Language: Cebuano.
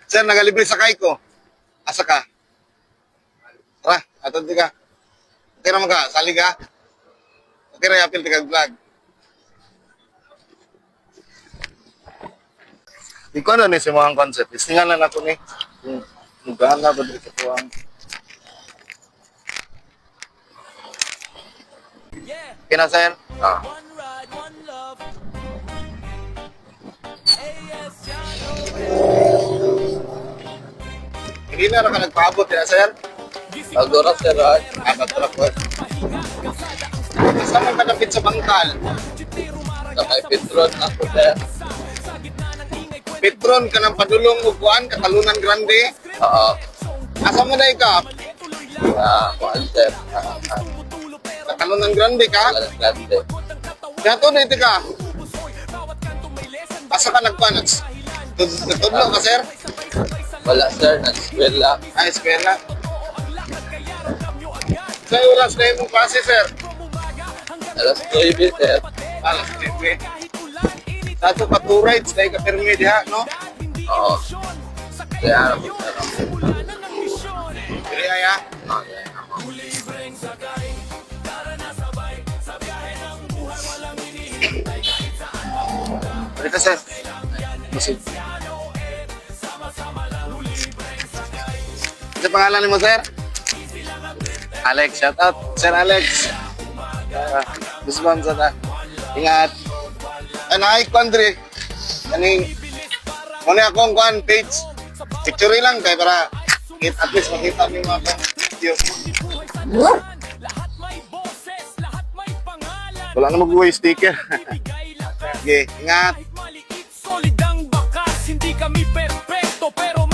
Sir, nagalibre sakay ko. Asa ka? Tara, atod di ka. Okay naman ka, sali ka. Okay ra apil ka vlog. Di ko ano ni sa mga concept. Istingan lang ako ni. Kung mugana ba diri sa kuwang. Okay na, sir? Ah. Hindi na ra ka nagpaabot, ya, sir? Pagdura, sir, ah. Ah, pagdura po. Asa man ka dapit sa bangkal? Sa kay Petron ako, sir. Petron ka ng padulong ug kuan, Katalunan Grande. Oo. Asa mo na ka? Ah, kuan, sir. Ah, ah. Katalunan Grande ka? Wala grande. Gato na ito ka. Asa ka nagkuan? Nagtudlo ka, sir? Wala, sir. Nag-eskwela. Ay, eskwela. Sa oras na imong klase, sir? Alas 9, sir. Alas 9. Tato pa two rides, dahil ka pirmi diha, no? Oo. Kaya ano po, sir. Dili ay, ha? Ah, yeah. Ako. Dito, sir. Masig. Ano pangalan mo, sir? Alex, shout out. Sir Alex. Gusman sa ta. Ingat. Ay, naay, kwan, dre. Kaning, muna akong kwan, page. Picture lang kay para at least makita ni mga akong video. Wala na mag-uwi sticker. Sige, ingat. Solid ang bakas, hindi kami perpekto pero